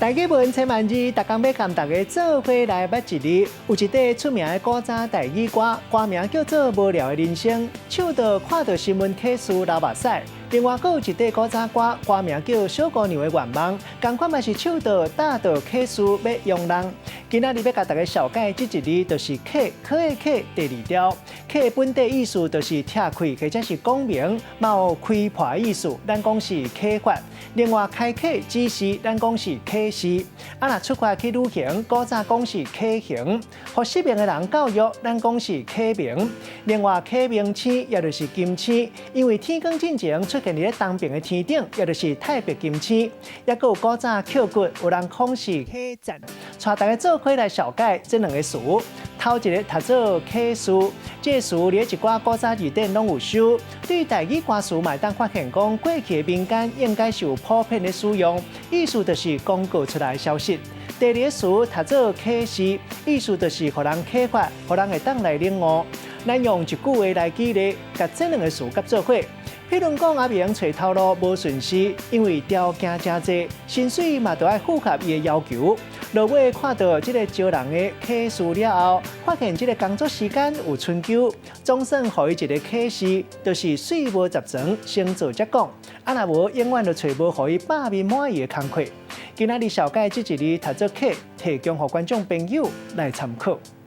台語文千萬字，逐工欲共大家做伙來捌一字。有一塊出名的古早台語歌，歌名叫做《無聊的人生》，唱到看著新聞啟事流目屎。另外，閣有一塊古早歌，歌名叫《小姑娘的願望》，仝款嘛是唱到打著啟事欲用人。今仔日欲共大家紹介這一字，就是“啟”，可的啟，第二條。啟本底意思就是拆開或者是講明，嘛有開破的意思，咱講是啟發。另外，開啟指示，咱講是啟示。啊，若出發去旅行，古早講是啟行；予失明的人教育，咱講是啟明。另外，啟明星也就是金星，因為天光進前出現佇咧東爿的天頂，也就是太白金星。抑閣有古早抾骨，有人講是啟讚。帶大家做伙來紹介這兩個詞。頭一个讀做啟事，這個詞佇一寡古早字典攏有收。對台語歌詞嘛會當發現講，過去的民間應該是有普遍的使用，意思就是公告出來的消息。第二個詞讀做啟示，意思就是予人啟發，予人會當來領悟。咱用一句話來舉例，共這兩個詞結做伙。譬如講，阿明揣頭路無順時，因為條件誠濟，薪水嘛著愛符合伊的要求。落尾看著這个招人的啟事了後，發現這个工作時間有春秋，總算予伊一个啟示，就是水無十全，先做才講。啊，若無永遠就揣無予伊百面滿意的工課。今仔日紹介這一字讀做啟，提供予觀眾朋友來參考。